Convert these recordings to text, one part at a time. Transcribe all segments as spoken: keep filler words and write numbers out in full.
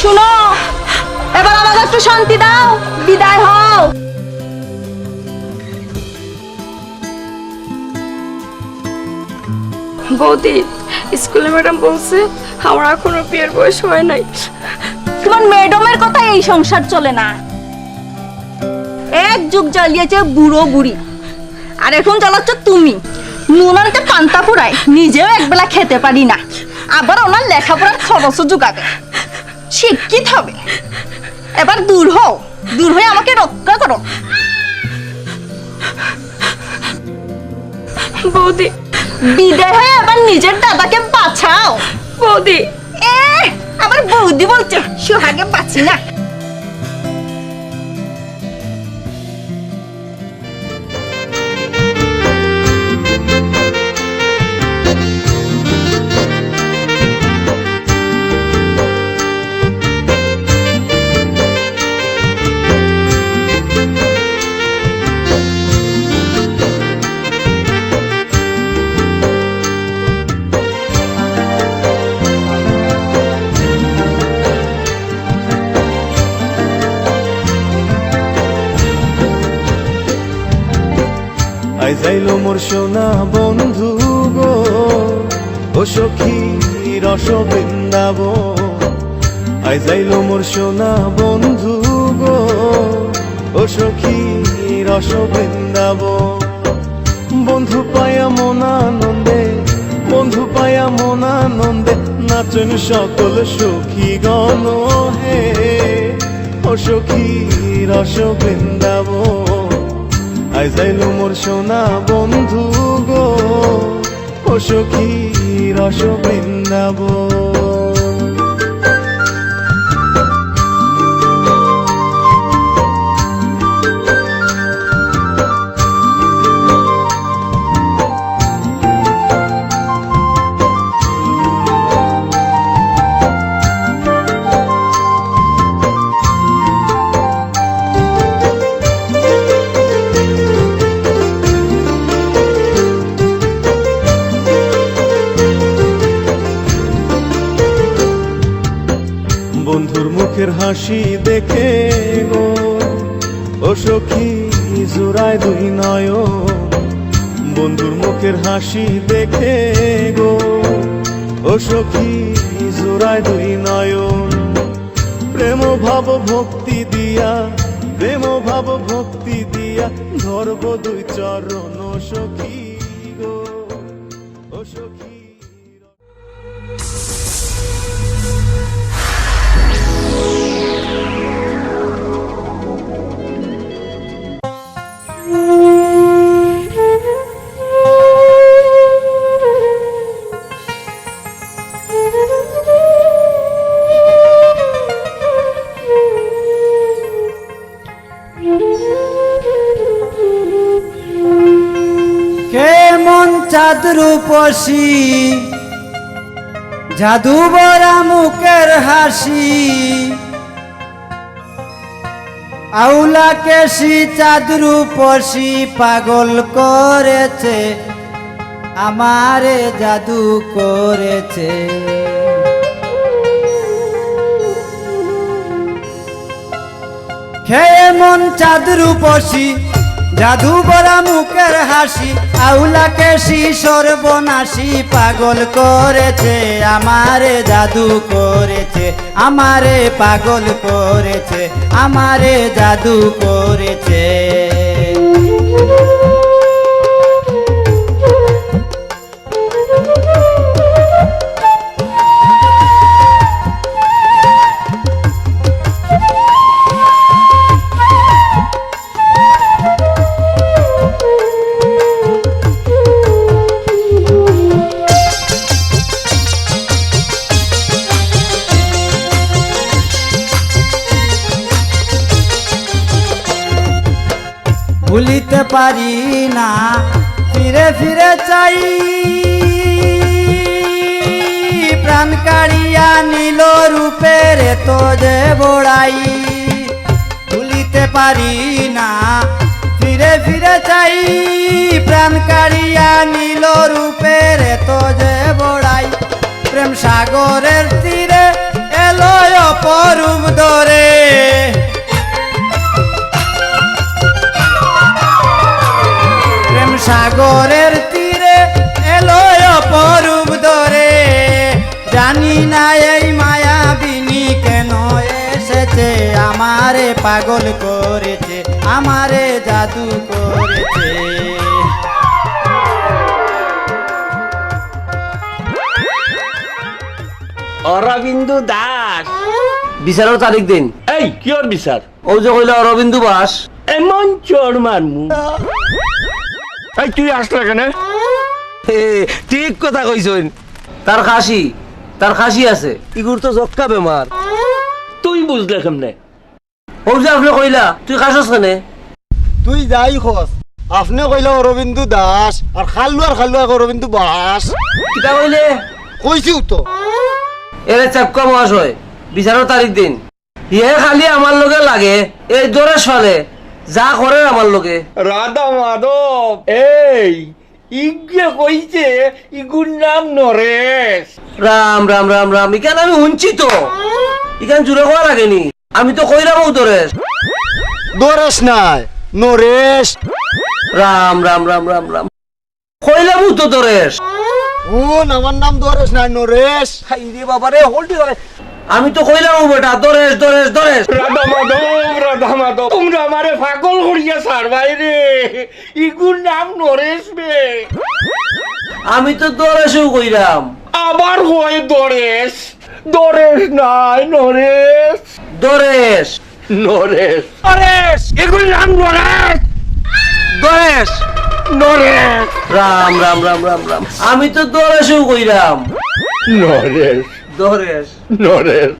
শুনো, এবার আমাকে একটু শান্তি দাও, বিদায় হও। বৌদি, স্কুলে ম্যাডাম বলছে আমার এখনো বিয়ের বয়স হয় নাই। তোমার ম্যাডামের কথা এই সংসার চলে না। এক যুগ জ্বালিয়েছে বুড়ো বুড়ি, আর এখন জ্বালাচ্ছ তুমি। নুন আনতে পান্তা ফুরায়, নিজেও একবেলা খেতে পারি না, আবার ওনার লেখাপড়ার খরচও জোগাবে। শিক্ষিত হবে। এবার দূর হও, দূর হয়ে আমাকে রক্ষা করো। বৌদি। বিদায় হয়ে এবার নিজের দাদাকে বাঁচাও। বৌদি। এ, আবার বৌদি বলছে, সোহাগে বাঁচি না। আইজ আইলো মোর সোনা বন্ধু গো, ও সখী রস বৃন্দাবন। আইজ আইলো মোর সোনা বন্ধু গো, ও সখী রস বৃন্দাবন। বন্ধু পায়া মন আনন্দে, বন্ধু পায়া মন আনন্দে, নাচন সকল সখী গণ হে। ও সখী রস বৃন্দাবন, আইজ আইলো মোর সোনা বন্ধু গো, ও সখী রস বৃন্দাবন। বন্ধুর মুখের হাসি দেখে গো, ও সখী জুড়ায় দুই নয়ন। বন্ধুর মুখের হাসি দেখে গো, ও সখী জুড়ায় দুই নয়ন। প্রেম ভাব ভক্তি দিয়া, প্রেম ভাব ভক্তি দিয়া, ধরব দুই চরণ সখী গো, ও সখী। কেমন চাঁদ রূপসী, জাদু ভরা মুখের হাসি, আউলা কেশি চাঁদ রূপসী পাগল করেছে, আমারে জাদু করেছে। কে এমন চাঁদ রূপসী, জাদু ভরা মুখের হাসি, আউলা কেশি সর্বনাশী, পাগল করেছে, আমারে জাদু করেছে, আমারে পাগল করেছে, আমারে জাদু করেছে। ভুলিতে পারি না, ফিরে ফিরে চাই। প্রাণ কাড়িয়া নিল রূপের এত যে বড়াই। ভুলিতে পারি না, ফিরে ফিরে চাই। প্রাণ কাড়িয়া নিল রূপের এত যে বড়াই। প্রেম সাগরের তীরে এলো অপর ধরে প্রেম সাগরের তীরে এলো অপরূপ ধরে। জানি না এই মায়াবিনী কেন এসেছে, আমারে পাগল করেছে, আমারে জাদু করেছে। অরবিন্দু দাস। বিচারর তারিখ দিন। এই, কিয়র বিচার? অউ যে কইলা অরবিন্দু বাস। এমন চড় মারমু। এই, তুই আসলে কেনে? হে, ঠিক কথা কইছইন। তার খাসি, তার খাসি আছে। ইগুর তো যক্কা বেমার। তুই বুঝলে কেমনে? অউ যে আপনে কইলা, তুই খাসস কেনে? তুই যাই কস, আপনে কইলা অরবিন্দু দাস, আর খাল্লু আর খাল্লু এক অরবিন্দু বাস। কিতা কইলে? কইছিউ তো। এরে চাপকা মহাশয়, বিচারর তারিখ দিন। ইহে খালি আমার লগে লাগে, এই দরেশ ফালে, যা করের আমার লগে। রাধা মাধব, এই, ইগে কইছে, ইগুর নাম নরেশ। রাম, রাম, রাম, রাম, ইখান আমি হুনছি তো। ইখান জুরে কওয়া লাগেনি। আমি তো কইরাম অউ দরেশ। দরেশ নায়, নরেশ। রাম, রাম, রাম, রাম, রাম। কইলামউ তো দরেশ। হুন, আমার নাম দরেশ নায়, নরেশ। হায় রে বাবা রে, হল্ডি করে। আমি তো কইলামউ বেটা, দরেশ, দরেশ, দরেশ। রাধা মাধব, রাধা মাধব, তুমরা আমারে পাগল করিয়া ছাড়বায় রে। ইগুর নাম নরেশ বে। আমি তো দরেশউ কইরাম। আবার কয় দরেশ। দরেশ নায়, নরেশ। দরেশ। নরেশ। নরেশ। ইগুর নাম নরেশ। দরেশ। নরেশ। রাম, রাম, রাম, রাম, রাম। আমি তো দরেশউ কইরাম। নরেশ। দরেশ। নরেশ।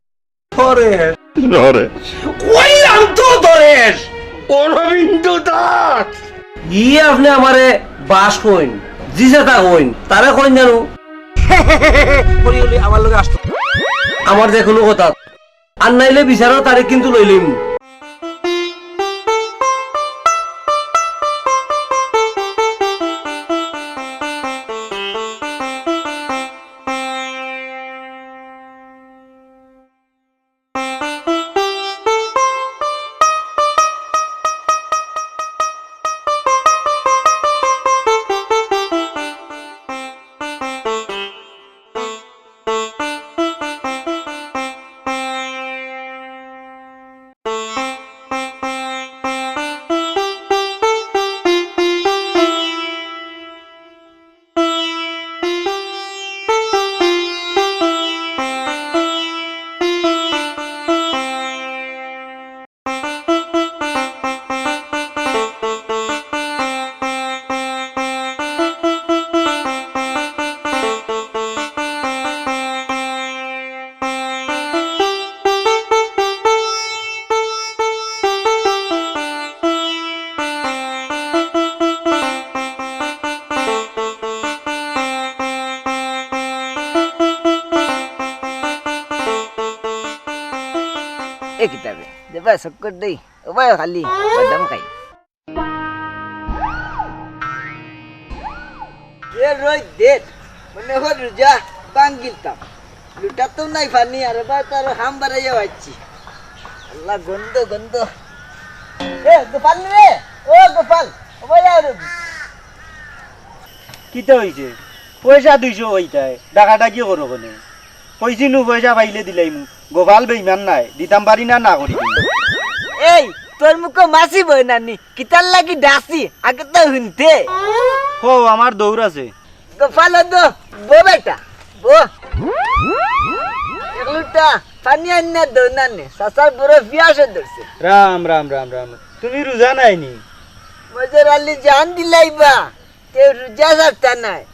দরেশ। নরেশ। কইলাম তো দরেশ। অরবিন্দ দাস। ই আপনে আমারে বাস কইন, জি যেতা কইন, তারে কইন জানু। করি বলি আমার লগে আসতো। আমার যে কোনো কথা। আর নাইলে বিচারর তারিখ কিন্তু লইলিম। এ কিতাবে, দেবা চক্কর দেই, ও ভাই খালি, বাদাম খাই। এ রই দের, মনে হয় রোজা ভাঙ্গিলতাম। লুটাত নাই পানি, আর এবার তো আরো হাম বাড়াইয়া পাচ্ছি। আল্লাহ, গন্ধ, গন্ধ। এ, গোপাল রে, ও গোপাল, ও ভাই আর কিতা অইছে? পয়সা দুইশো অইতায়, ডাকাডাকি করো কেনে? কইছি নু পয়সা পাইলে দিলাইমু। গোপাল বেইমান নায়, দিতাম পারি না, না করি দিমু। এই, তোর মুখো মাছি বয় নানি, কিতার লাগি ডাসি, আগে তো হুনতে। হো, আমার দৌড় আছে। গোপাল দো, বো বেটা, বো। এক লুটা পানি আনিয়া দো নানে, চাচার বড় পিয়াসে ধরছে। রাম, রাম, রাম, রাম। তুমি রোজা নাইনি? মজর আলী জান দিলাইবা। তে রোজা ছাড়তা নায়,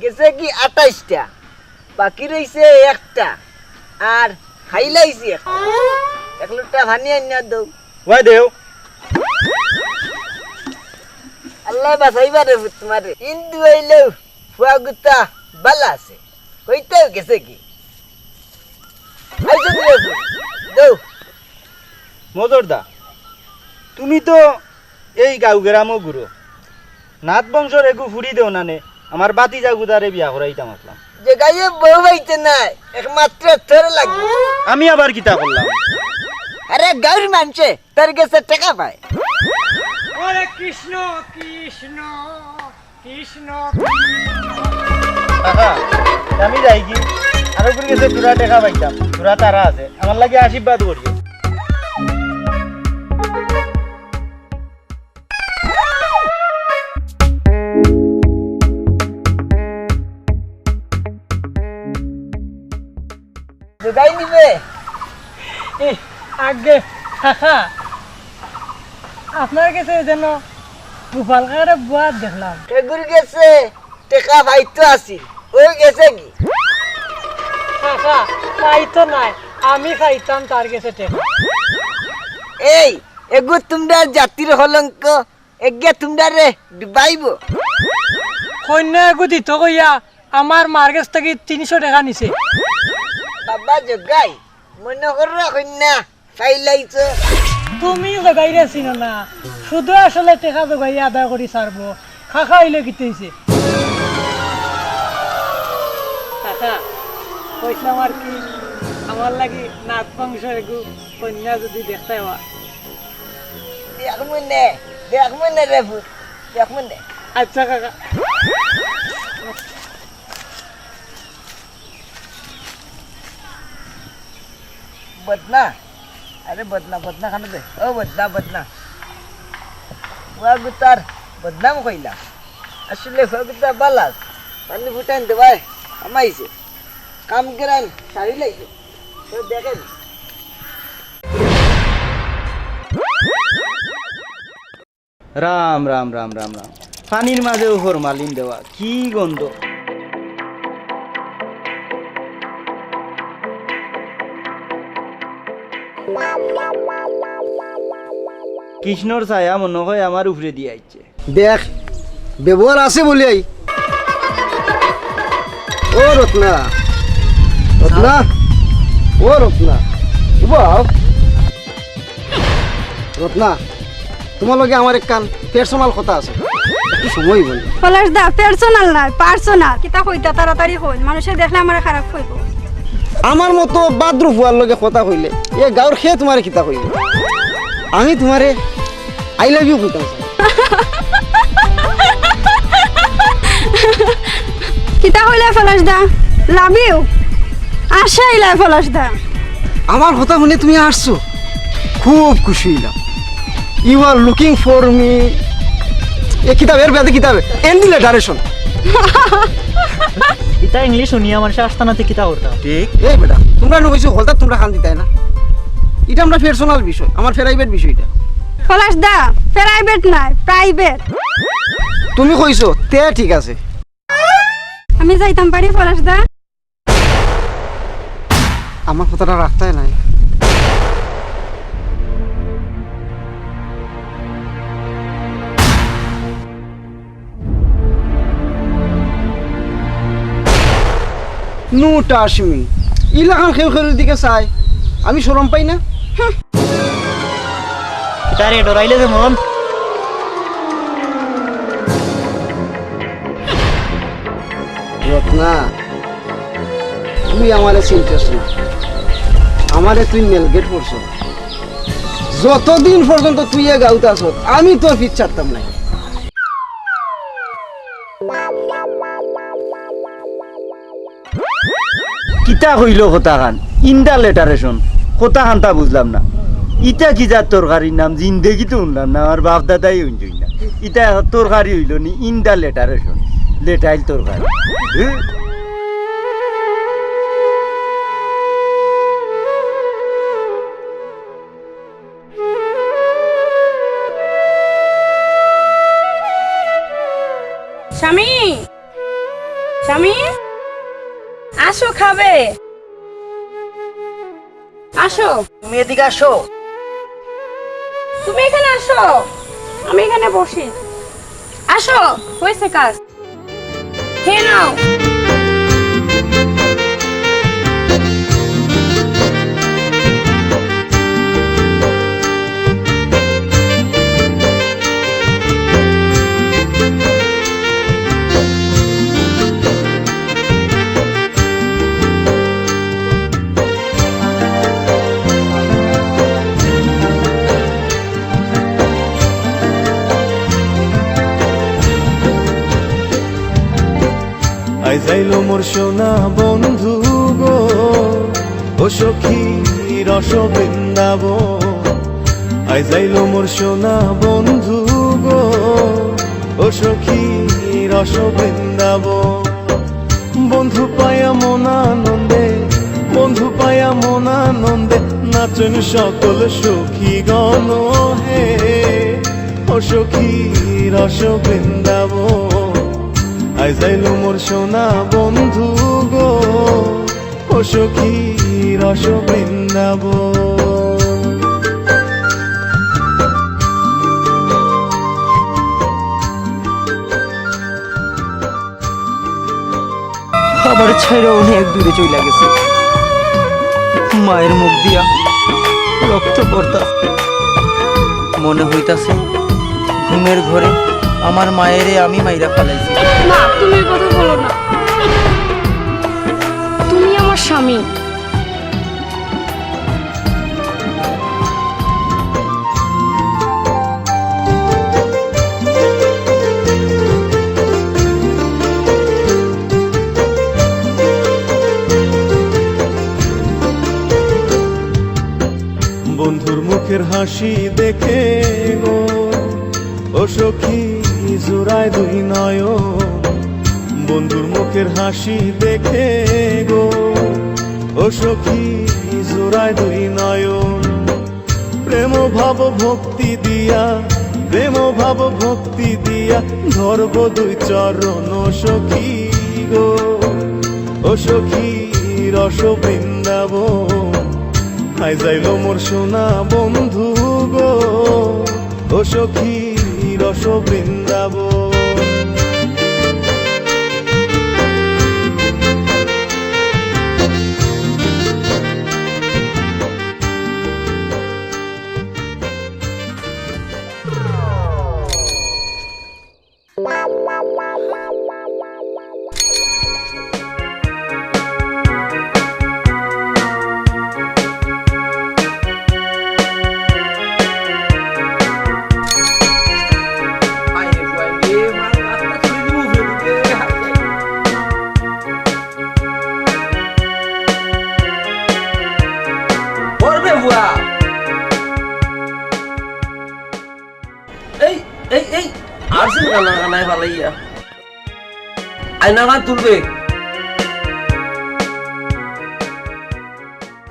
গেছে কি আঠাইশটা, বাকি রইছে একটা, আর খাইলাইছি একটা। এক লুটা পানি আনিয়া দো। ওয়াই দেও। আল্লাহ বাঁচাইবা রে পুত মারে। ইন্দু আইলেও ফুয়া গুতা বালা আছে। কইতেও গেছে কি? আইসো দিলে দো। মজরদা, তুমি তো এই গাঁও গ্রামও ঘুরো। নাথ বংশর এগু ফুড়ি দেও নানে, আমার বাতিজা গুতারে বিয়া করাইতাম আসলাম। যে গাইয়ে বউ পাইতে নাই, একমাত্র তোর লাগে। আমি আবার কিতা করলাম? আরে গাউর মানষে তোর গেছে টেকা পায়। ওরে কৃষ্ণ, কৃষ্ণ, কৃষ্ণ, কৃষ্ণ। কাকা, আমি যাইগি। আরোগুর গেছে থুড়া টেকা পাইতাম, থুড়া তারা আছে, আমার লাগি আশীর্বাদ করিও। জোগাই নিবে? এ, আগে, কাকা, আপনার গেছে যেন গোপাল কাকারে বুয়াত দেখলাম। এগুর গেছে টেকা পাইতো আছিল, অউ গেছে গি? কাকা, পাইতো নায়, আমি পাইতাম তার গেছে টেকা। এই, এগু তুমরার জাতির কলঙ্ক, এগিয়ে তুমরারে ডুবাইবো। কইন্যা এগু দিতো কইয়া আমার মার গেছ থাকি তিনশো টেকা নিছে। বাবা জোগাই, মনো করো কইন্যা ফাইলাইছো। তুমি জোগাইরে চিনো না, শুধু আসলে টেকা জোগাইয়া আদায় করি ছাড়বো। কাকা অইলে কিতা অইছে? কাকা, কইছলাম আর কি, আমার লাগি নাত বংশ এগু কইন্যা যদি দেখতায় অয়। দেখমু নে, দেখমু নে রে পুত, দেখমু নে। আচ্ছা কাকা। বদনা, আরে বদনা, বদনা খানো দে। ও বদনা, বদনা। ফুয়াগুতার বদনাম কইলাম। আসলে ফুয়াগুতা বালা আছে। পানি ফুটাইন দে ভাই, আমাইছে। কাম করাইন, সারি লাইছে। তো দেখেন। রাম, রাম, রাম, রাম, রাম। পানির মাঝেও ফরমালিন দেওয়া, কি গন্ধ! কৃষ্ণর ছায়া মনে হয় আমার উপরে দিয়া আইছে। দেখ, ব্যবহার আছে বলিয়াই। ও রত্না, রত্না, ও রত্না, উবাও। রত্না, তুমার লগে আমার একখান personal কথা আছে, একটু সময় বলি। পলাশ দা, personal নায়, personal। কিতা কইতা, তাড়াতাড়ি কইন, মানুষে দেখলে আমারে খারাপ কইবো। আমার মতো বাদরু ফুয়ার লগে কথা কইলে এ গাউর কে তুমারে কিতা কইবো? আমি তুমারে I love you কইতাম চাই। কিতা কইলা পলাশ দা? Love you? আশা ইলা পলাশ দা। আমার কথা হুনে তুমি আসছো, খুব খুশি অইলাম। You are looking for me. এ কিতাব, এর বাদে কিতাবে? In the lateration. ইতা English হুনিয়া মানুষে আস্তানাতে কিতা করতা? ঠিক। এই বেটা, তুমরা নু কইছো হলতা তুমরা খান দিতায় না। ইটা আমরার personal বিষয়, আমার private বিষয় ইটা। পলাশ দা, private নায়, private। তুমি কইছো, তে ঠিক আছে। আমি যাইতাম পারি পলাশ দা? আমার কথাটা রাখতায় নায়। No touch me। ইলাখান কেউ কেউর দিকে চায়, আমি শরম পাই না? তারে ডরাইলে যে মন। রত্না, তুই আমারে চিনছস না, আমারে তুই মেলগেট করছস। যতদিন পর্যন্ত তুই এ গাউত আছস, আমি তোর পিছ ছাড়তাম না। কিতা কইলো কথাখান? In the lateration। কথাখানতা বুঝলাম না। ইটা কি জাত তরকারির নাম? জিন্দেগিত হুনলাম না, আমার বাপ দাদাই হুনছইন না। ইটা তরকারি অইলো নি? In the lateration। লেটাইল তরকারি। হ্যাঁ? স্বামী, স্বামী, আসো খাবে, আসো। তুমি এদিকে আসো। তুমি এখানে আসো, আমি এখানে বসি। আসো, হয়েছে কাজ। খেয়ে নাও। আইলো মোর সোনা বন্ধু গো, ও সখী রস বৃন্দাবন। আইজ আইলো মোর সোনা বন্ধু গো, ও সখী রস বৃন্দাবন। বন্ধু পায়া মন আনন্দে, বন্ধু পায়া মন আনন্দে, নাচন সকল সখী গণ হে। ও সখী রস বৃন্দাবন, আইজ আইলো মোর সোনা বন্ধু গো, ও সখী রস বৃন্দাবন। আমার ছাইরা অনেক দূরে চইলা গেছে। মায়ের মুখ দিয়া রক্ত পড়তা। মনে হইতাছে ঘুমের ঘরে আমার মায়েরে আমি মাইরা ফালাইছি। না, তুমি এই কথা বলো না। তুমি আমার স্বামী। বন্ধুর মুখের হাসি দেখে গো, ও সখী জুড়ায় দুই নয়ন। বন্ধুর মুখের হাসি দেখে গো, ও সখী জুড়ায় দুই নয়ন। প্রেম ভাব ভক্তি দিয়া, প্রেম ভাব ভক্তি দিয়া, ধরব দুই চরণ সখী গো, ও সখী রস বৃন্দাবন। আইজ আইলো মোর সোনা বন্ধু গো, ও সখী রস বৃন্দাবন। করবে বুয়া। এই, এই, এই, আর সিন কানা কানায় ফালাইয়া। আয়না কান তুলবে।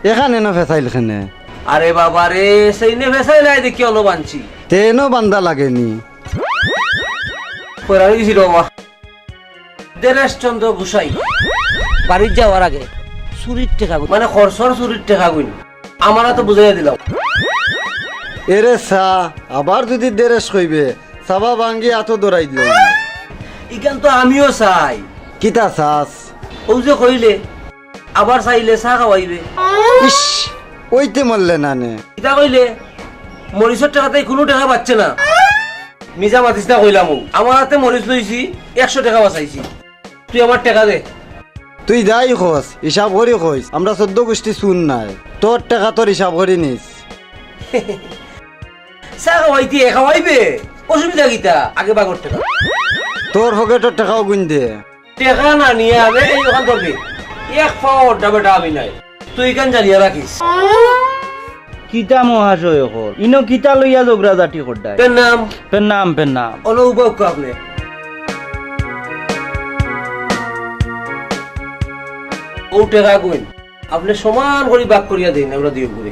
এখান এনো ফেসাইল খেনে? আরে বাবা রে, সেইনে ফেসাইল নাই দেখি অনো বানছি। তেনো বান্দা লাগেনি। পয়রা হয়ে গেছি রে বাবা। দেরেশ চন্দ্র গোসাই। বাড়িত যাওয়ার আগে চুরির টেকা গুন। মানে খরচর চুরির টেকা গুন। আমারে তো বুঝাইয়া দিলাও। এরে সা, আবার যদি দেরেশ কইবে, সাবা ভাঙ্গি আতো দৌড়াই দিল। ইখান তো আমিও চাই। কিতা চাস? ও যে কইলে, আবার চাইলে চা খাওয়াইবে। ইস, ওইতে মরলে না নে। কিতা কইলে, মরিচর টেকাতে কুনু টেকা বাঁচছে না। মিছা মাতিস না কইলাম ও। আমার আতে মরিচ লইছি, একশো টেকা বাঁচাইছি। তুই আমার টেকা দে। তুই যাই কস, হিসাব করি কইস, আমরা চৌদ্দ গুষ্টি চুর নায়। তোর টেকা তোর হিসাব করি নিস। চা খাওয়াইতে খাওয়াইবে, অসুবিধা কিতা? আগে বাগর টেকা। তোর পকেটর টেকাও গুন দে। টেকা না নিয়া আমি এই দোকান ধরবি। এক পাও অড্ডা বেটা আমি নাই। তুই ইখান জানিয়া রাখিস। কিতা মহাশয় অকল? ইনো কিতা লইয়া ঝগড়াঝাটি করডায়? পেনাম। পেনাম, পেনাম। অনো উবাউক্কা আপনে। ও টেকা কইন। আপনে সমান করি ভাগ করিয়া দেইন, আমরা দিও ঘুরে।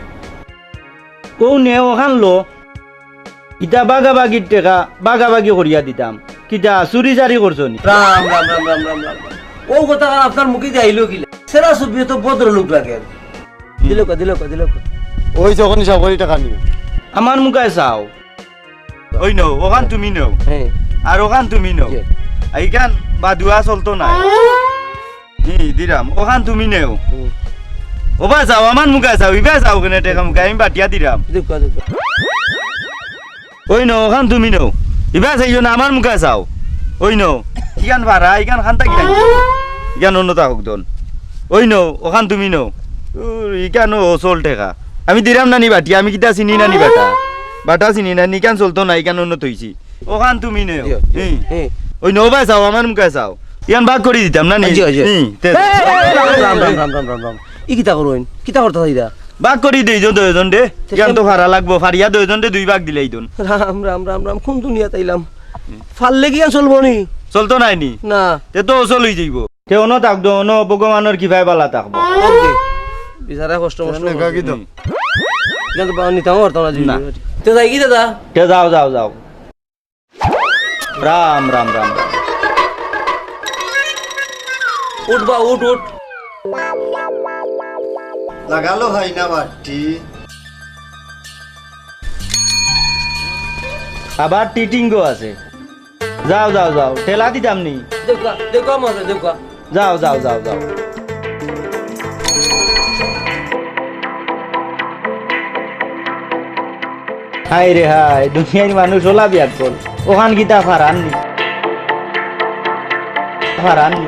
ও নে, ওখান লো। ইতা বাগাবাগির টেকা বাগাবাগি করিয়া দিতাম। কিতা চুরি চারি করছো নি? রাম, রাম, রাম, রাম, রাম, রাম। ও কথা আর আপনার মুখে দিয়ে আইলো কিলা? সেরা ছবি তো ভদ্রলোক লাগে। দিলকা, দিলকা, দিলকা। ওই যখন হিসাব করি টেকা নিও। আমার মুখায় চাও। ওই নেও, ওখান তুমি নেও। হ্যাঁ। আর ওখান তুমি নেও। জি। এইখান বাদুয়া চলতো না। জি, দিরাম। ওখান তুমি নেও। হুম। ওবা যাও, আমার মুখায় চাও, ইবা যাও কেনে টেকা মুখায়, আমি বাটিয়া দিরাম। দেখো, দেখো। ওই নেও, ওখান তুমি নেও। ইবা চাইও না, আমার মুখায় চাও। ওই নেও। ইখান ভাড়া, ইখান খান্তা কি আনছো? ইখান অন্যতা হোক দন। ওই নেও, ওখান তুমি নেও। উর, ইখান ও অসল টেকা। আমি দিরাম না নি বাটি, আমি কিতা চিনি না নি বাটা। বাটা চিনি না নি, ইখান চলতো না, ইখান অন্য থইছি। ওখান তুমি নেও। দিও, দিও। হুম। হুম। ওই নেও ভাই চাও, আমার মুখায় চাও। ইয়ান ভাগ করি দিতাম না নি? জি, জি। নি, তে এই, এই, এই, রাম, রাম, রাম, রাম, রাম, রাম। ই কিতা করইন? কিতা করতা চাইরা? ভাগ করি দেই যে দুইজন দে। তে ইয়ান তো কেম- ফারা লাগবো, ফারিয়া দুইজন দে দুই ভাগ দিলাই দন। রাম, রাম, রাম, রাম, কোন দুনিয়াত আইলাম? ফারলে কি আর চলবো নি? চলতো নায় নি? না। তে তো অচল অই যাইবো। তে অনো থাক দো, অনো ভগবানর কৃপায় বালা থাকবো। ওকে। বিচারা কষ্ট মষ্ট না, করতে। কাকি তো। হুম। কিন্তু বা-, নিতামও পারতাম না, জি। না। তে যাই কি দাদা? তে যাও, যাও, যাও। রাম, রাম, রাম, রাম। উঠ বা, উঠ, উঠ। লাগালো হয় না বাট্টি। আবার টিটিঙ্গও আছে। যাও, যাও, যাও, ঠেলা দিতাম নি। দেখবা, দেখবা মজা, দেখবা। যাও, যাও, যাও, যাও। হায় রে হায়, দুনিয়ার মানুষ অলা বিয়াক্কল। অখান কিতা ফারার নি? ফারার নি?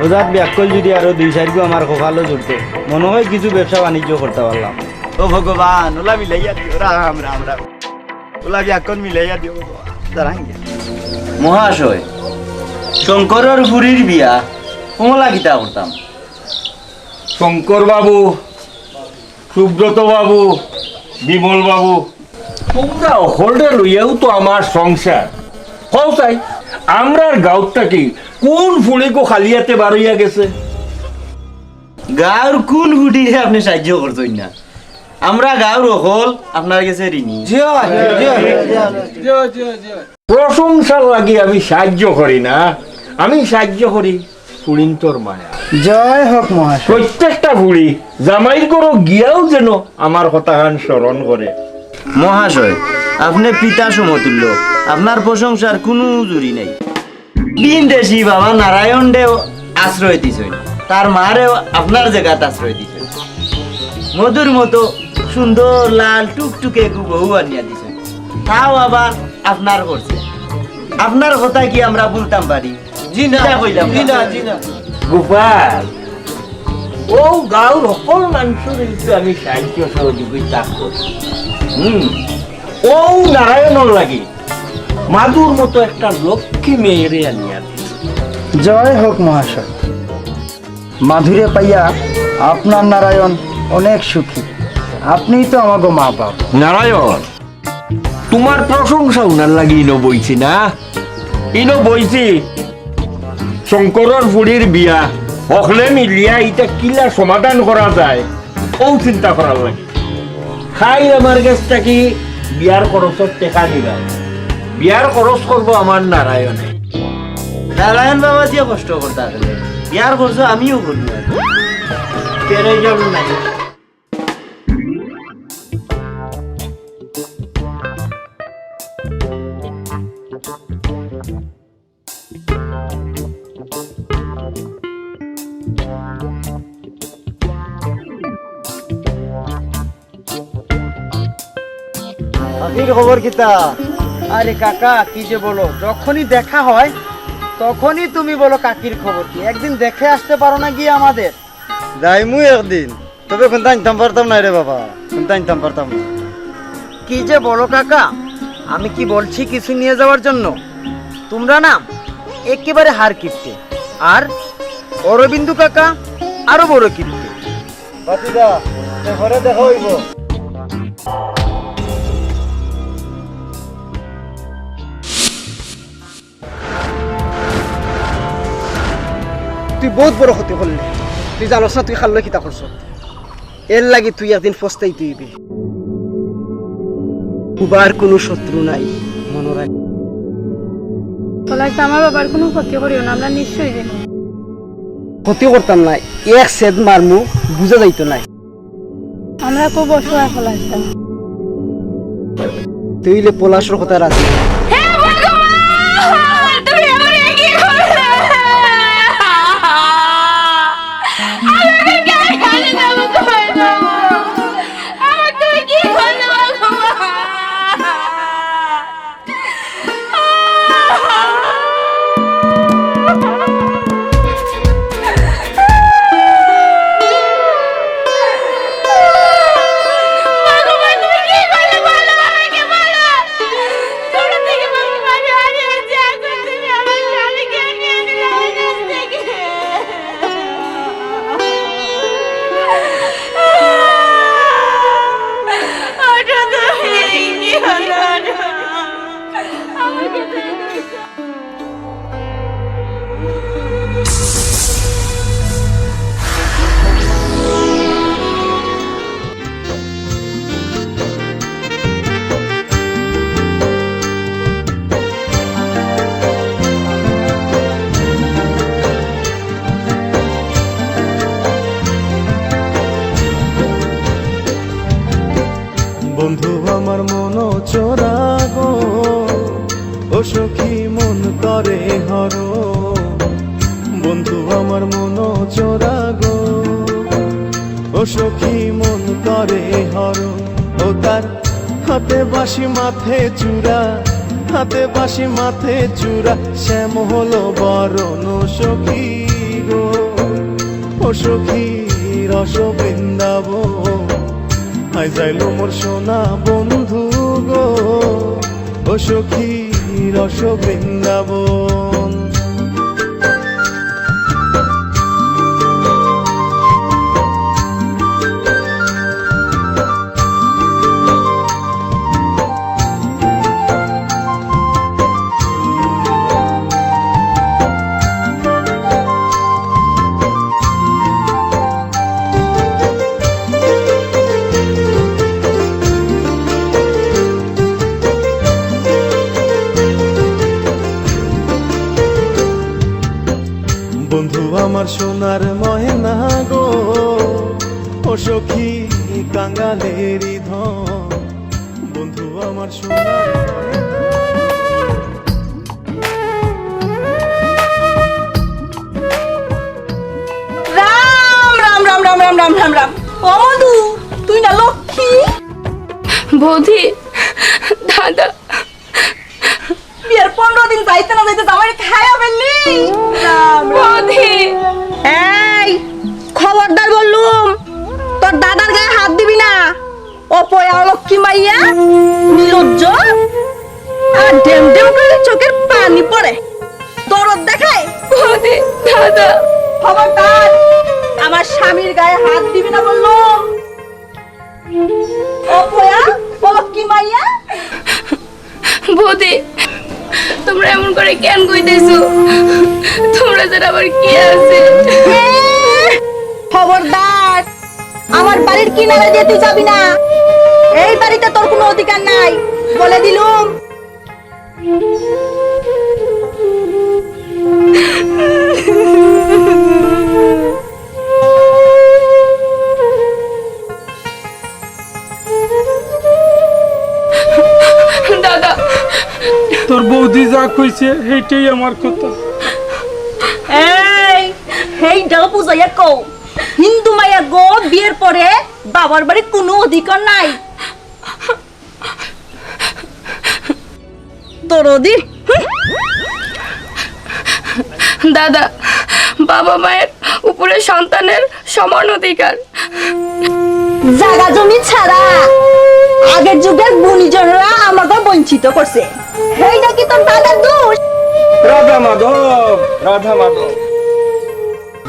অজাত বিয়াক্কল যুদি আরো দুই চাইরগু আমার কপালো জুড়তো, মনো অয় কিছু ব্যবসা বাণিজ্য করতা পারলাম। ও ভগবান, অলা মিলাইয়া দিও, রাম, রাম, রাম। অলা বিয়াক্কল মিলাইয়া দিও, দাঁড়ান গিয়া। মহাশয়, শঙ্করর ফুরির বিয়া কমলা কিতা করতাম? শঙ্কর বাবু, সুব্রত বাবু, বিমল বাবু, তুমরা অকলরে লইয়াউ তো আমার সংসার। কও চাই, আমরার গাঁওত থাকি কুন ফুড়িগু খালি আতে বারইয়া গেছে? গাঁওর কুন ফুড়িরে আপনে সাইয্য করছইন না? আমরা গাঁওর অকল আপনার গেছে ঋণী। জি অয়, জি অয়। প্রশংসার লাগি আমি সাইয্য করি না, আমি সাইয্য করি ফুড়িন্তর মায়া। জয় হোক মহাশয়। প্রত্যেকটা ফুড়ি জামাইর ঘরো গিয়াউ যেন আমার কথাখান স্মরণ করে। মহাশয়, আপনে পিতা সমতুল্য, আপনার প্রশংসার কুনু জুড়ি নাই। ভিনদেশি বাবা নারায়ণরেও আশ্রয় দিছইন, তার মারেও আপনার জাগাত আশ্রয় দিছইন। মধুর মতো সুন্দর লাল টুকটুকে এগু বউ আনিয়া দিছইন, তাও আবার আপনার করছে। আপনার কথা কি আমরা ভুলতাম পারি? জি না, কিতা কইলাম জি না? না, জি না। গোপাল, অউ গাঁওর হকল মানষর কিন্তু আমি সাইয্য সহযোগিতা করি। হুম, অউ নারায়ণর লাগি মাধুর মতো একটা লক্ষ্মী মেয়েরে আনিয়া দিছি। জয় হোক মহাশয়। মাধুরে পাইয়া আপনার নারায়ণ অনেক সুখী। আপনিই তো আমাগো মা বাপ। নারায়ণ, তুমার প্রশংসা হুনার লাগি ইনো বইছি না, ইনো বইছি। শঙ্করর ফুড়ির বিয়া হকলে মিলিয়া ইটা কিলা সমাধান করা যায়, অউ চিন্তা করার লাগি। খাই আমার গেছ থাকি বিয়ার খরচর টেকা নিবা, বিয়ার খরচ করবো আমার নারায়ণে। নারায়ণ বাবা দিয়া কষ্ট করতা আসলে, বিয়ার খরচ আমিও করবো। তেরো জন নাই। কাকির খবর কিতা? আরে কাকা, কি যে বলো, যখনই দেখা হয় তখনই তুমি বলো কাকির খবর কি। একদিন দেখে আসতে পারো না গিয়ে আমাদের? যাইমু একদিন, তবে কুন্তা আনতাম পারতাম নায় রে বাবা, কুন্তা আনতাম পারতাম না। কি যে বলো কাকা, আমি কি বলছি কিছু নিয়ে যাওয়ার জন্য? তোমরা না একেবারে হার কিপটে, আর অরবিন্দু কাকা আরো বড় কিপটে। ভাতিজা, তে ঘরে দেখা অইবো। তুই বউত বড় ক্ষতি করলে। তুই জানোস না তুই কার লগে কিতা করছস? এর লাগি তুই একদিন পস্তাইতে অইবে। বুবার কুনু শত্রু নাই, মনো রাখ। পলাশ দা, আমার বাবার কুনু ক্ষতি করিও না, আমরা নিঃস্ব অই যাইমু। ক্ষতি করতাম না, এক সেদ মারমু, বুঝা যাইতো নায়। আমরা খুব অসহায় পলাশ দা। তুই অইলে পলাশর কথা রাজি। হে ভগবান, তুমি আমারে কি করলে? আমারে কে খালি যাবো, কই যাবো? আমারে তুমি কি করলে ভগবান? বন্ধু আমার মন চোরা গো, ও সখী মন করে হর। বন্ধু আমার মন চোরা গো, ও সখী মন করে হর। ও তার হাতে বাঁশি মাথায় চূড়া, হাতে বাঁশি মাথায় চূড়া, শ্যাম হলো বরণ সখী গো, ও সখী রস বৃন্দাবন। আই যাইলো মোর সোনা বন্ধু গো, ও সখী রস বৃন্দাবন। বন্ধু আমার সোনার ময়না গো, ও সখী কাঙালেরই ধন। বন্ধু আমার সোনার ময়না। রাম রাম রাম রাম রাম রাম রাম রাম। ও মধু, তুই না লক্ষ্মী। বৌদি, দাদা। বিয়ার পনেরো দিন যাইতে না যাইতে জামাইরে খাইয়া ফেললি। রাম রাম। বৌদি। এই, খবরদার বললুম, তোর দাদার গায়ে হাত দিবি না। অপয়া অলক্ষী মাইয়া, নির্লজ্জ, আর ডেম ডেম করে চোখের পানি পড়ে। দরদ দেখায়। বৌদি, দাদা। খবরদার, আমার স্বামীর গায়ে হাত দিবি না বললুম। অপয়া, অলক্ষী মাইয়া। বৌদি, তোমরা এমন করে কেন কইতেছো? তোমরা ছাড়া আমার কে আছে? খবরদার, আমার বাড়ির কিনারা দিয়ে তুই যাবি না। এই বাড়িতে তোর কোনো অধিকার নাই, বলে দিলুম। দাদা। তোর বৌদি যা কইছে, সেইটাই আমার কথা। এই, হেইডাও বুঝাইয়া কও, হিন্দু মাইয়া গো, বিয়ের পরে বাবার বাড়ি কোনো অধিকার নাই। দরদি। দাদা, বাবা মায়ের উপরে সন্তানের সমান অধিকার। জাগা জমি ছাড়া আগের যুগের গুণীজনরা আমাকে বঞ্চিত করছে, সেইটা কি তোর দাদার দোষ? রাধা মাধব, রাধা মাধব।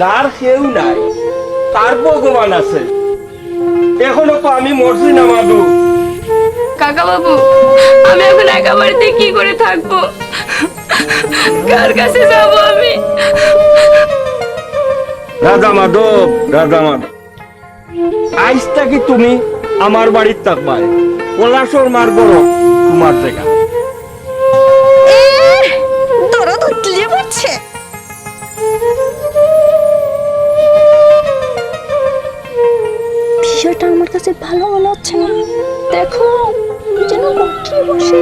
যার কেউ নাই, তার ভগবান আছে। এখনো তো আমি মরছি না, মাধু। কাকা বাবু, আমি এখন একা বাড়িতে কি করে থাকবো? কার কাছে যাবো আমি? রাধা মাধব, রাধা মাধব, আইজ থাকি তুমি আমার বাড়িত থাকবায়। পলাশর মার ঘরো তোমার জাগা। এ, দরদ উঠলে বুঝছে। বিষয়টা আমার কাছে ভালো মনে হচ্ছে না। দেখো, কি যেন লক্ষ্মী বসে।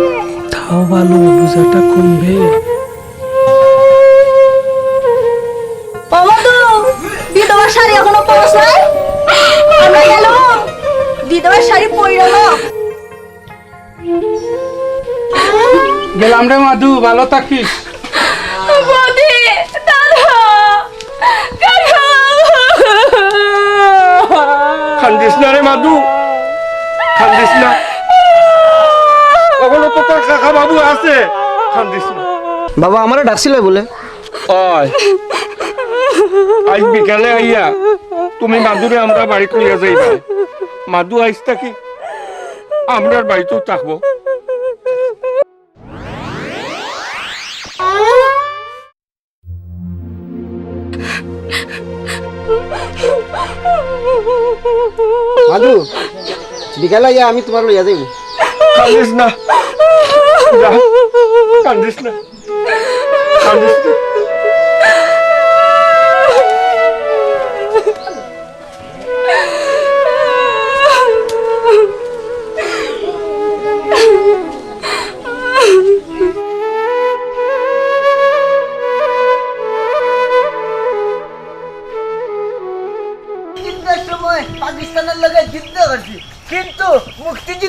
তাও ভালো, বুঝাটা কমবে। ও মধু, বিধবার শাড়ি এখনো পরস নাই? আমরা গেলাম, বিধবার শাড়ি পরল। গেলাম রে মাধু, ভালো থাকিস। বৌদি, দাদা, কাকা। কান্দিস না রে মাধু, কান্দিস না। অখনো তো তোর কাকা বাবু আছে, কান্দিস না। বাবা, আমারে ডাকছিলে বলে? অয়, আইজ বিকালে আইয়া তুমি মাধুরে আমরার বাড়িত লইয়া যাইবায়। মাধু আইজ থাকি আমরার বাড়িত থাকবো। মাধু, বিকালে আইয়া আমি তোমারে লইয়া যাইমু। কান্দিস না, যা, কান্দিস না।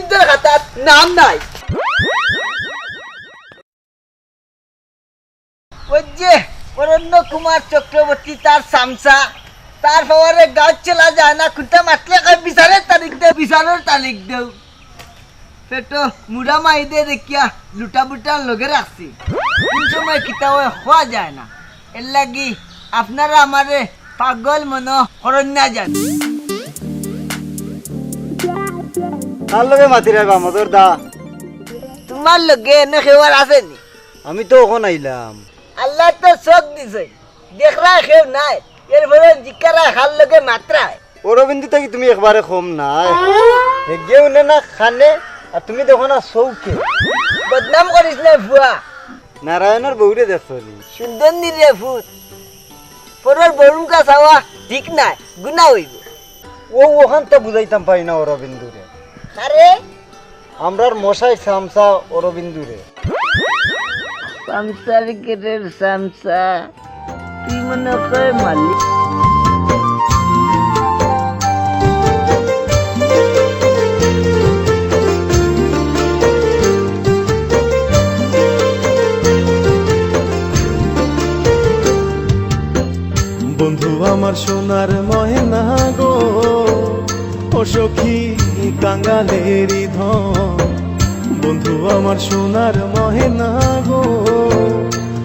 তোর খাতাত নাম নাই। ওই যে অরণ্য কুমার চক্রবর্তী, তার চামচা, তার পাওয়ারে গাঁও চলা যায় না। কুনটা মাতলে কয়, "বিচারের তারিখ দেও, বিচারের তারিখ দেও।" পেটো মুড়া মাইদে দেখিয়া লুটা বুটা লগে রাখছি। কোন সময় কিতা অয় কওয়া যায় না। এর লাগি আপনারা আমারে পাগল মনো করইন না জানি। কার লগে মাতিরায় বা মদর দা? তোমার লগে এনে কেউ আর আছে নি? আমি তো অখন আইলাম। আল্লায় তো চোখ দিছে, দেখরায় কেউ নাই, এরপরে জিকারায় কার লগে মাতরায়। অরবিন্দু থাকি তুমি একবারে কম নায়। হেগিয়ে হুনে না কানে, আর তুমি দেখো না চউখে। বদনাম করিস না ফুয়া। নারায়ণর বউরে দেখছো নি? সুন্দর নি রে ফুত। পরর বউর মুখা চাওয়া ঠিক নায়, গুনা অইবো। ও অখান তো বুঝাইতাম পারি না অরবিন্দুরে। আরে, আমরার মশাই চামচা অরবিন্দুরে। চামচার গেটের চামচা, তুই মনে কয় মালিক। বন্ধু আমার সোনার ময়না গো, ও সখী কাঙালেরই ধন। বন্ধু আমার সোনার ময়না গো,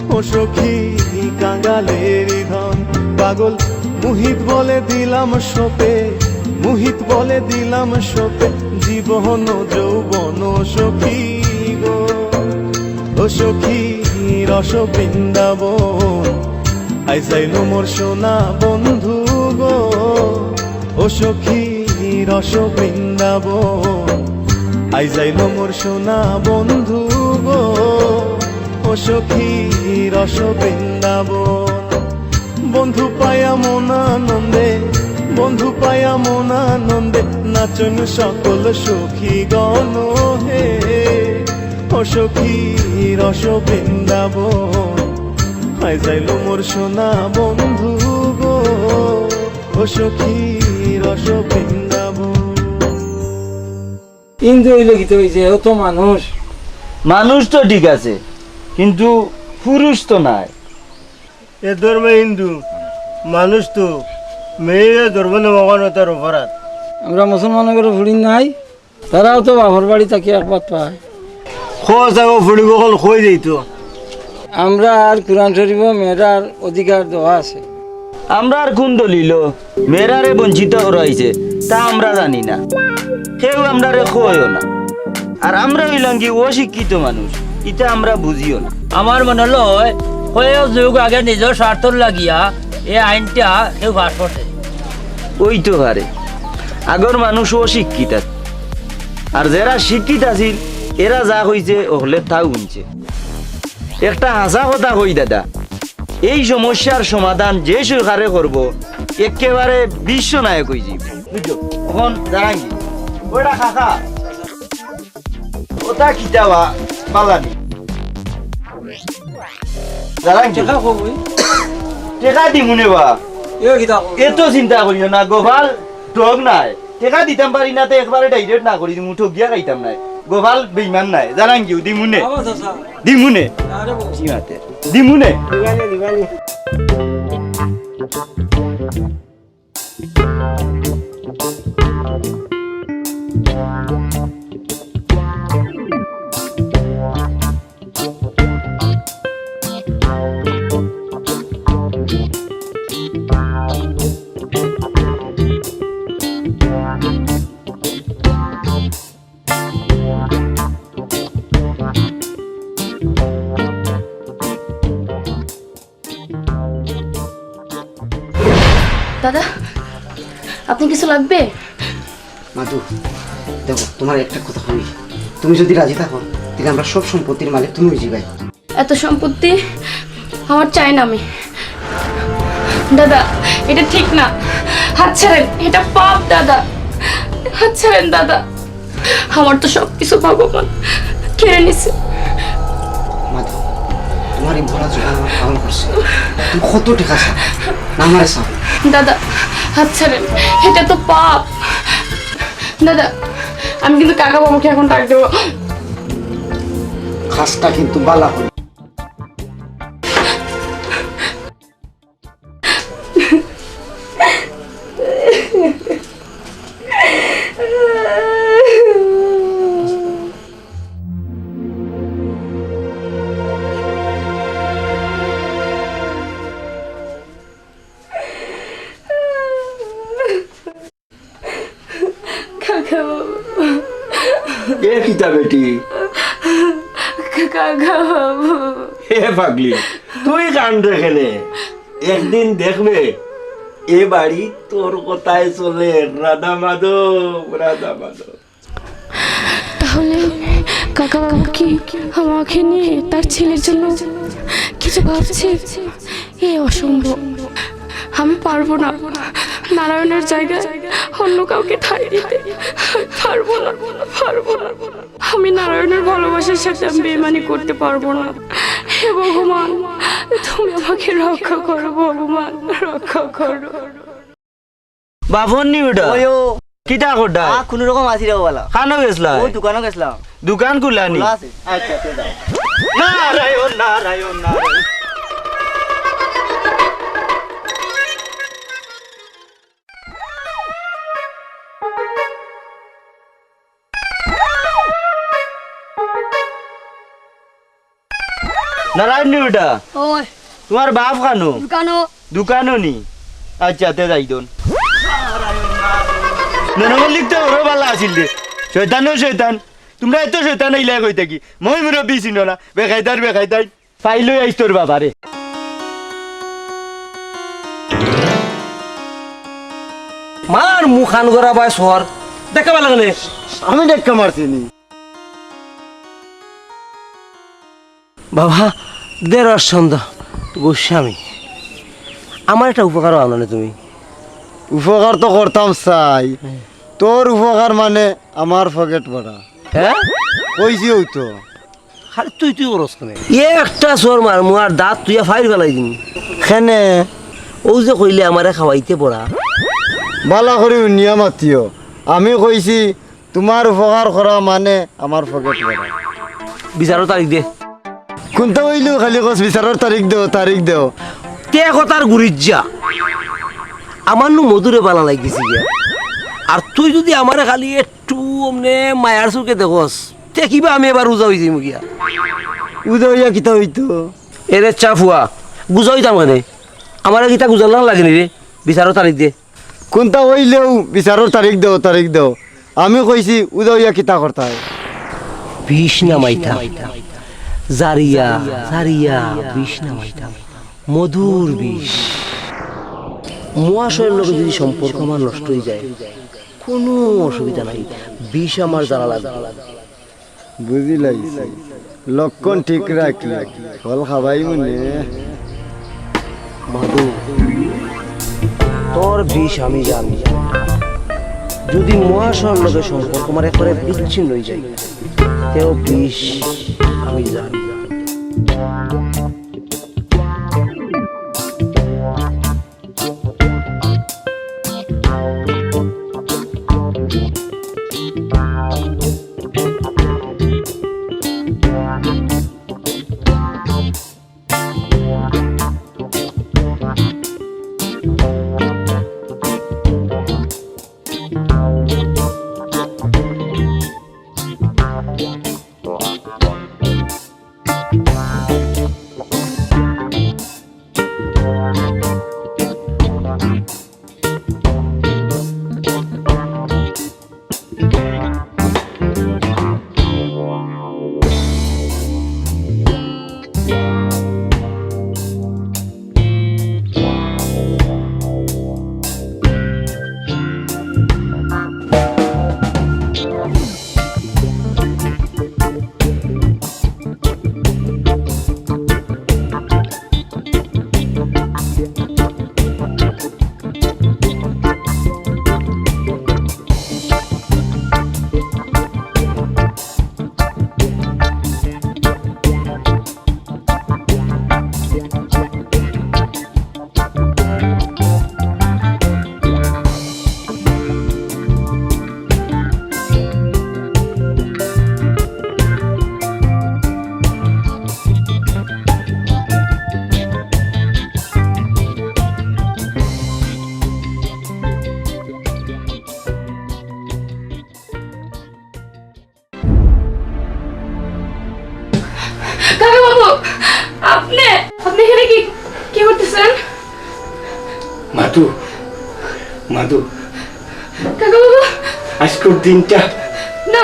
ও সখী কাঙালেরই ধন। পাগল মুহিত বলে দিলাম সপে, মুহিত বলে দিলাম সপে, জীবন যৌবন সখী গো। ও সখী রস বৃন্দাবন, আইজ আইলো মোর সোনা বন্ধু গো। ও সখী রস বৃন্দাবন, আইজ আইলো মোর সোনা বন্ধু গো। ও সখী রস বৃন্দাবন, বন্ধু পাইয়া মন আনন্দে, বন্ধু পাইয়া মন আনন্দে, নাচন সকল সখী গণ হে। ও সখী রস বৃন্দাবন, আইজ আইলো মোর সোনা বন্ধু গো। ও সখী রস বৃন্দাবন। হিন্দু অইলে কিতা অইছে, ও তো মানুষ। মানুষ তো ঠিক আছে, কিন্তু পুরুষ তো নায়। এ ধর্মে হিন্দু মানুষ তো, মেয়ে ধর্ম নেওয়া তার অপরাধ। আমরা মুসলমানর ঘরো ফুড়ি নাই, তারাও তো বাপর বাড়ি থাকি এক ভাত পায়। খোঁজ থাকো ফুড়ি বকল কই যাইতো। আমরার কুরআন শরীফো মেয়েরার অধিকার দেওয়া আছে। আমরার কুন দলিলো মেয়েরারে বঞ্চিত করা অইছে, তা আমরা জানি না, কেউ আমরারে কয়ও না। আর আমরা অইলাম কি অশিক্ষিত মানুষ, ইতা আমরা বুঝিও না। আমার মনে অয় কয়েক যুগ আগে নিজর স্বার্থর লাগিয়া এ আইনটা কেউ পাস করছে। অইতো পারে, আগর মানুষ অশিক্ষিত আছিল, আর যেরা শিক্ষিত আছিল, এরা যা কইছে, অকলে তাউ হুনছে। একটা হাছা কথা কই দাদা, এই সমস্যার সমাধান যে সরকারে করবো, একেবারে বিশ্বনায়ক অইযিবো। বুঝছো? অখন জারাঙ্গি, ওটা কাকা, ওটা কিতা বা, বালানি। জারাঙ্গি। টেকা কই? টেকা দিমুনে বা। এ কিতা কও? এত চিন্তা করিও না, গোপাল ঠগ নায়। টেকা দিতাম পারি না, তে একবারে direct না করি দিমু, ঠগিয়া খাইতাম নায়। গোপাল বেইমান নায়, জারাঙ্গিউ দিমুনে। বাবা চাচা। দিমুনে। আরে বাবা। কি মাতে? দিমুনে। দিবানি, দিবানি। দাদা, আপনি কিছু লাগবে? মাধু, দেখো, তোমার একটা কথা কই, তুমি যদি রাজি থাকো, তাহলে আমরা সব সম্পত্তির মালিক তুমি অইযিবায়। এত সম্পত্তি আমার চাই না আমি। দাদা, এটা ঠিক না। হাত ছাড়েন, এটা পাপ দাদা। হাত ছাড়েন দাদা। আমার তো সবকিছু ভগবান কেড়ে নিছে। মাধু, তোমার এই ভরা জীবন আমার পালন করছে। তুমি কত টেকা চাও? না, আমারে চাও। দাদা, হাত ছাড়েন, এটা তো পাপ। দাদা, আমি কিন্তু কাকা বাবুকে এখন ডাক দেবো। কাজটা কিন্তু বালা হইল। কাকা বাবু। এ কিতা বেটি? কাকা বাবু। এ পাগলি, তুই কান্দরে কেনে? একদিন দেখবে, এ বাড়ি তোর কথায় চলে। রাধা মাধব, রাধা মাধব। তাহলে কাকা বাবু কি আমাকে নিয়ে তার ছেলের জন্য কিছু ভাবছে? এ অসম্ভব, আমি পারবো না নারায়ণের জায়গায় অন্য কাউকে ঠাঁই দিতে। আমি পারবো না, পারবো না। আমি নারায়ণের ভালোবাসার সাথে আমি বেইমানি করতে পারবো না। হে ভগবান, তুমি আমাকে রক্ষা করো ভগবান, রক্ষা করো। বাপন নি বেটা? ওই ও। কিতা করডা? আ, কুনু রকম আছি রে বালা। কানো গেছলা? ও দোকানো গেছলাম। দোকান খুলা নি? খুলা আছে। আচ্ছা, আচ্ছা, যাও। নারায়ণ, নারায়ণ, নারায়ণ। নারায়ণ নি বেটা? ওই। তোমার বাপ কানো? দোকানো। দোকানো নি? আচ্ছা, তে যাই দন। ননমল্লিক তো ওরও বালা আছিল রে। শয়তানও শয়তান। তোমরা এত শয়তান অইলায় কই থাকি? মই মুরব্বি চিনো না। বেকায়দার বেকায়দাই। ফাইল লই আইস তোর বাবারে। মার মুখান গড়া বায় সর। দেখা পেলে কেনে? আমি ধাক্কা মারছি নি। বাবা, দেড় সন্ধ্যা গোস্বামী, আমার একটা উপকার আনো না তুমি। উপকার তো করতাম চাই, তোর উপকার মানে আমার পকেট ভরা। হ্যাঁ? কইছিও তো। খালি তুই তুই করস কেনে? এ একটা চড় মারমু আর দাঁত তুইয়া ফাইর ফালাই দিমু। কেনে? ও যে কইলে আমারে খাওয়াইতে পড়া। বালা করি হুনিয়া মাতিও। আমি কইছি তোমার উপকার করা মানে আমার পকেট ভরা। বিচারর তারিখ দে। কোনটা অইলো খালি কস বিচারর তারিখ দেও, তারিখ দেও। তে কথার গুরিজ্জা। আমার নু মধুরে বালা লাগিছে গিয়া। আর তুই যদি আমারে খালি একটু অমনে মায়ার চোখে দেখস, তে কিবা আমি এবার উজা অই যাইমু গিয়া। উজা অইয়া কিতা অইতো? এরে চাফুয়া, গুজা অইতাম কেনে? আমারে কিতা গুজার লাখান লাগে নি রে? বিচারর তারিখ দে। কোনটা অইলেও বিচারর তারিখ দেও, তারিখ দেও। আমি কইছি, উজা অইয়া কিতা করতায়? বিষ নামাইতাম। জারিয়া, জারিয়া, বিষ নামাইতাম। মধুর বিষ। মহাশয়ের লগে যদি সম্পর্ক আমার নষ্ট অই যায়, কুনু অসুবিধা নাই, বিষ আমার জারা লাগবো। বুঝিলাইছি, লক্ষণ ঠিক রাখলে ফল খাবাই মনে। মধু, তোর বিষ আমি জানি। যদি মহাশয়ের লগে সম্পর্ক আমার একবারে বিচ্ছিন্ন অই যায়, তেও বিষ আমি জানি। কাকা বাবু, আপনি, আপনি এখানে কি, কি করতেছেন? মাধু, মাধু, কাকা বাবু। আজকের দিনটা, না।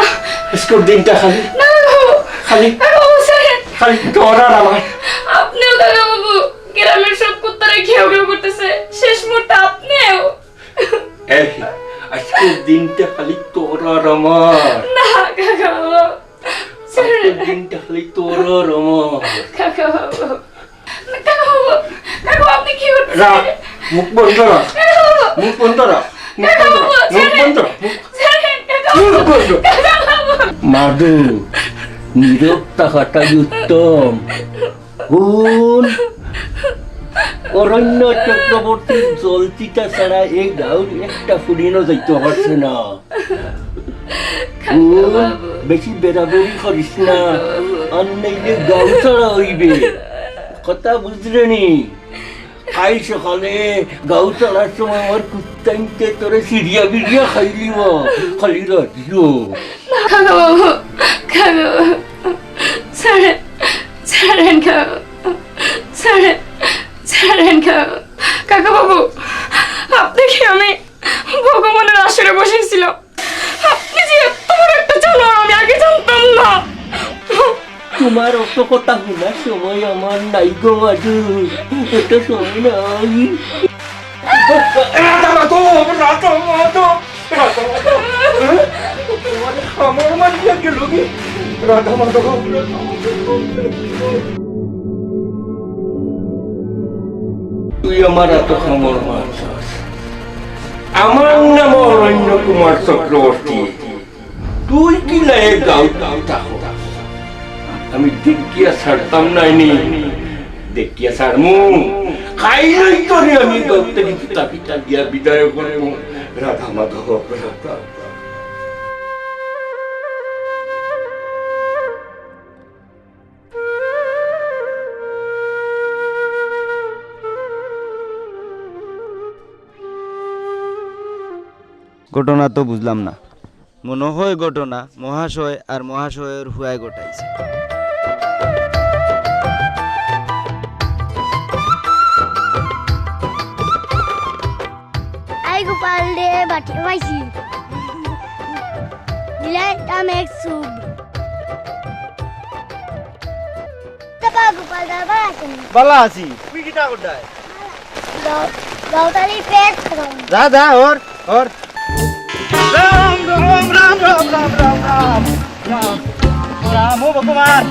আজকের দিনটা খালি, না, কাকা বাবু। খালি, কাকা বাবু, ছাড়েন। খালি তোর আর আমার। আপনিও কাকা বাবু, গ্রামের সব কুত্তারা ঘেউ ঘেউ করতেছে, শেষ মুহূর্তে আপনিও। এই, আজকের দিনটা খালি তোর আর আমার। না, কাকা বাবু। আজকের দিনটা খালি তোর আর আমার। কাকা বাবু। কাকা বাবু, কাকা বাবু, আপনি কি করতেছেন? রাখ, মুখ বন্ধ রাখ। কাকা বাবু। মুখ বন্ধ রাখ। মুখ কাকা বন্ধ বাবু, রাখ। মুখ ছাড়েন। বন্ধ রাখ। মুখ, ছাড়েন, কাকা মুখ বাবু। বন্ধ। কাকা বাবু। মাধু, নীরব থাকাটাই উত্তম। হুন, অরণ্য চক্রবর্তীর জলচিতা ছাড়া এই গাঁওর একটা ফুরিনও যাইতে পারছে না। হুন, বেশি বেড়াবেড়ি করিস না, আর নাইলে গাঁও ছাড়া অইবে। কথা বুঝরে নি? কাইল সকালে গাঁও ছাড়ার সময় আমার কুত্তাইন্তে তোরে সিরিয়া বিরিয়া খাইলিব, খালি রাখিও। কাকা বাবু, কাকা বাবু, ছাড়েন, ছাড়েন কাকা বাবু, ছাড়েন, ছাড়েন কাকা বাবু। কাকা বাবু, আপনাকে আমি ভগবানের আসরে বসেছিলাম। আপনি যে এত বড় একটা জানোয়ার, আমি আগে জানতাম না। তোমার অত কথা শোনার সময় আমার নাই গো মাধু, অত সময় নাই। রাধা মাধব, রাধা মাধব, রাধা মাধব। হ্যাঁ? তোমার কামড় মারিয়া গেল কি? রাধা মাধব, রাধা মাধব। তুই আমার এত কামড় মারছস। আমার নাম অরণ্য কুমার চক্রবর্তী। তুই কি না এ গাঁও থাকো? আমি দেখিয়া ছাড়তাম নাইনি, দেখিয়া ছাড়মু। খাইলেই তোরে আমি গাঁও থাকি জুতা পিটা দিয়া বিদায় করমু। রাধা মাধব, রাধা। ঘটনা তো বুঝলাম না। মনে হয় ঘটনা মহাশয় আর মহাশয়ের হুয়ায় ঘটাইছে। আই গোপাল রে, বাটি পাইছি। দিলাই তাম এক চুব। তা বা গোপাল দা, বালা আছইন? বালা আছি। তুই কিতা করতায়? গাও-, গাওতালি পেট খাওয়াম। যা, যা, হর, হর। রাম, রাম, রাম। রাম, ও ভগবান।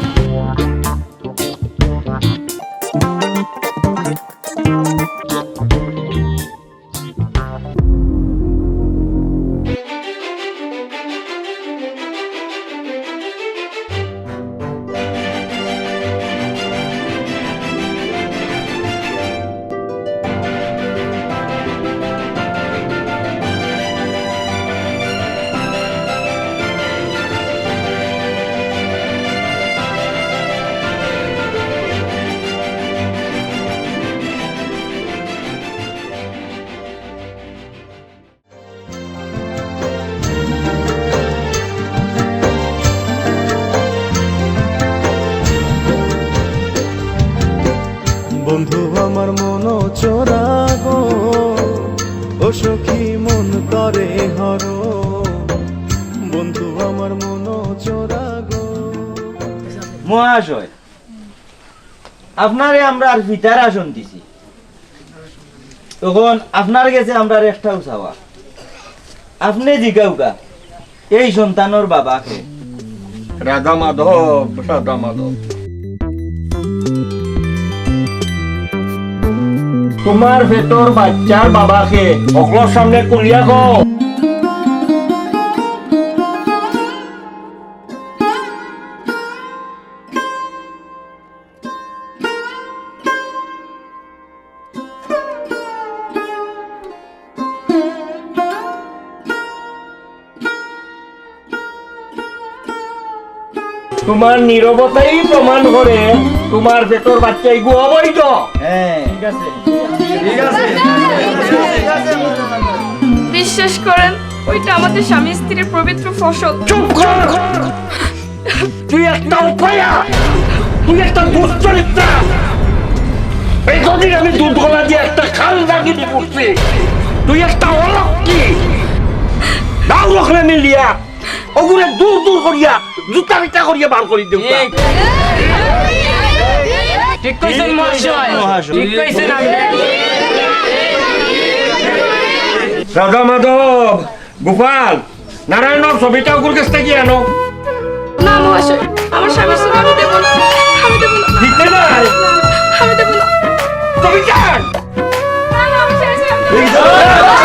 বন্ধু আমার মন চোরা গো, ও সখী মন তরে হরো, বন্ধু আমার মন চোরা গো। মহাশয়, আপনারে আমরার পিতার আসন দিছি, তখন আপনার গেছে আমরার একটাউ চাওয়া, আপনে জিগাউক্কা এই সন্তানর বাবা কে? রাধা মাধব, রাধা মাধব। তোমার পেটর বাচ্চার বাবা কে? হকলর সামনে খুলিয়া কও। তোমার নীরবতাই প্রমাণ করে তোমার পেটর বাচ্চা ইগু অবৈধ। হ্যাঁ। ঠিক আছে। ঠিক আছে। বিশ্বাস করেন, ওইটা আমাদের স্বামী স্ত্রীর পবিত্র ফসল। চুপ কর। তুই একটা উপায়া। তুই একটা দুশ্চরিত্রা। এই যদি আমি দুধ গলা দিয়া একটা খাল রাখি দি করছি, তুই একটা অলক্ষী। দাও ওখানে মিলিয়া ওগুলো দূর দূর করিয়া জুতা পিটা করিয়া বার করি দেব। ঠিক কইছেন মহাশয়। ঠিক কইছেন আপনি। রাধা মাধব, গোপাল, নারায়ণর ছবিটা ওগুর কাছ থেকে আনো। না মহাশয়, আমার স্বামীর ছবি আমি দেব না। আমি দেব না। দিতে নাই। আমি দেব না। ছবিটা আন। না, না, আমার স্বামীর ছবি আমি দেব না।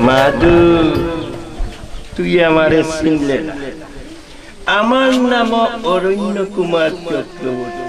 মাধু, তুই আমারে চিনলে না। আমার নাম অরণ্য কুমার চক্রবর্তী।